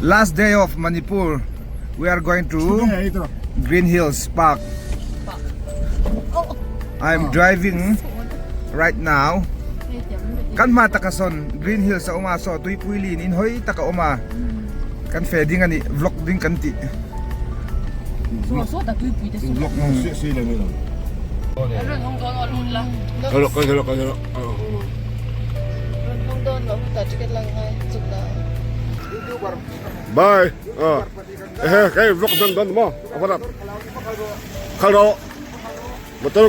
Last day of Manipur we are going to Green Hills Park. I am driving right now. Kan hma taka sawn Green Hills a awm a saw tuipui lin in hawi tak a awm a kan fe ding a ni vlog ding kan tih. Bye. Ehe kai vlog dan dan mo aparat. Khalo. Motor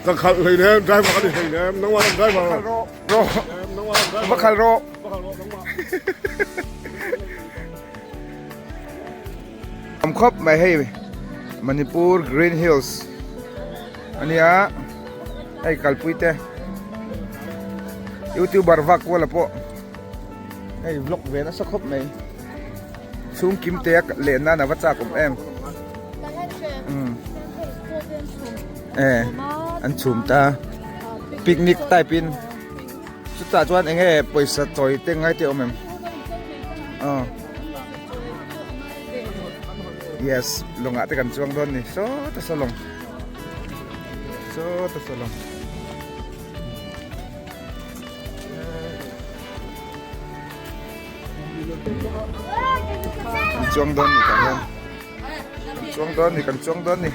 ka khal hlei nem driver ka ni hlei nem nangwa driver. Ro. Va khal ro. Am khawp mai hei Manipur Green Hills ania hei kalpui te youtuber vak kuala pawh hei vlog ve nasa khawp mai chhung kim te a leh nan a va chak awm em e an chhum ta picnic type in chutah chuan enge pawisa chawi te ngai te awm em aw. Yes, lawngah te kan chuang dawn ni. Saw ta saw lawng. Saw ta saw lawng. Kan chuang dawn ni tah hian. Kan chuang dawn ni, kan chuang dawn ni.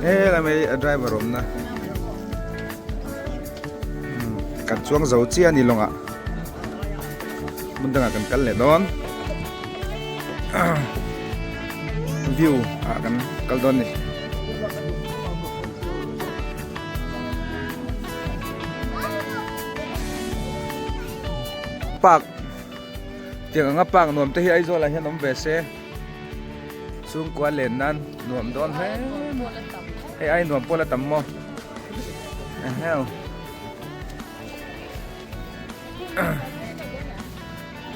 Helai mai a driver awmna kan chuang zo chiah a ni lawngah hmun dangah kan kal leh dawn view ah kan kal dawn a ni. Park tiang anga park nuam te hi Aizawl ah hian awm ve se chhungkua len nan nuam dawn hle hei ai nuam pawh la tam maw eheu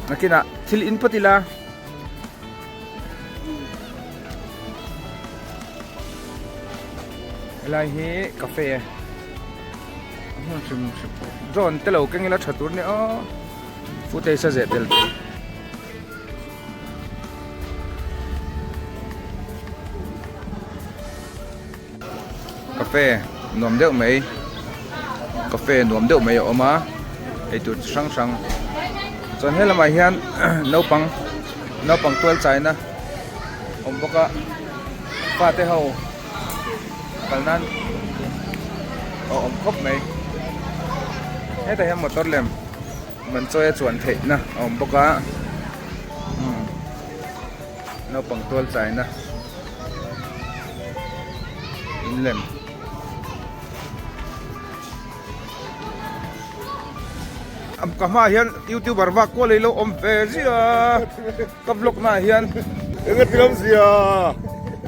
nakinah thil in phawt ila. Helai hi cafe a hmun hrim hrim drone te lo keng ila tha tur nia aw footage a zeh tel thei cafe nuam deuh mai cafe nuam deuh mai a awm a eitur chi hrang hrang chuan he lamah hian naupang naupang tual chaina awm bawk a fate ho kal nan a awm khawp mai hetah hian motor lem man chawi a chuan theih na a awm bawk a naupang tual chaina in lem. Ka hmaah hian youtuber vak kual ei lo awm ve zia ka vlog na ah hian enge ti lam zia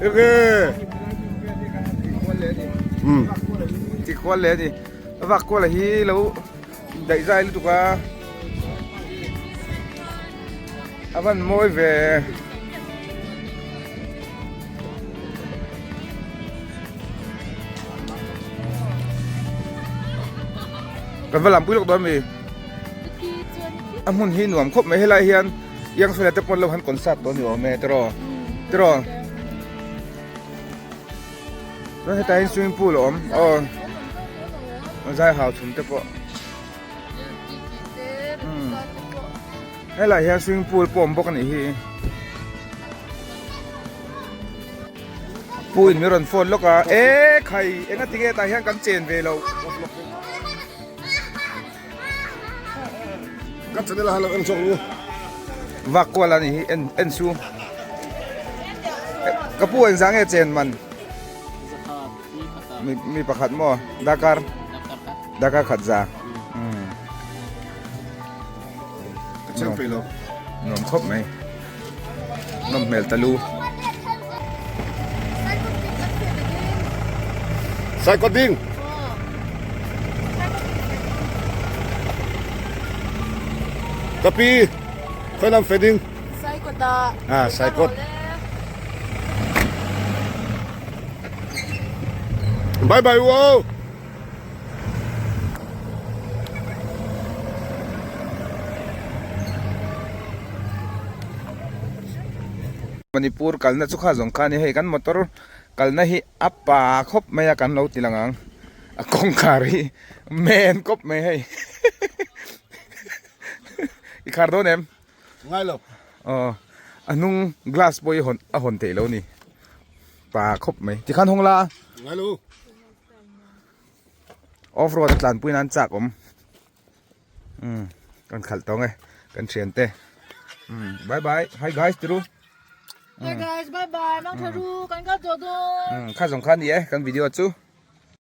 enge ti kual leh ani vak kual hi lo daih zai lutuk a a van mawi ve. Kan va lampui lawk dawn mi a hmun hi nuam khawp mai helai hian young fella te pawn lo han concert dawn ni awm e tiraw tiraw chuan hetah hian swimming pool a awm aw zai hau chhum te pawh helai hian swimming pool pawh a awm bawk a nih hi. Pu in min rawn phone lawk a e khai enga tinge tah hian kan chen ve lo Ka channel a lo en chawk lu vak kual ani hi en en su ka pu eng zang nge chen man mi mi pakhat maw dakar dakar khat za Ka chang pe lo. Nuam khawp mai. Nawm hmel ta lu. Saikawt ding. Ka pi, khoi lam fe ding. Saikawt ah. Ah, saikawt. Bye bye wow. Manipur kalna chu kha zawng kha a ni hei kan motor kalna hi a pa khawp mai a kan lo ti lang ang a kawngkhar hi men kawp mai hei i khar dawn em ngai lo aw a hnung glass pawh hi hawn a hawn theih lo ni pa khawp mai tikhan hawng la ngai lo. Off road a tlanpui nan chak awm umm kan khalh tawng e kan thian te umm bye bye hi guys tiru Hi guys bye bye mang tha ru kan kal tawh dawn umm kha zawng kha ni e kan video chu.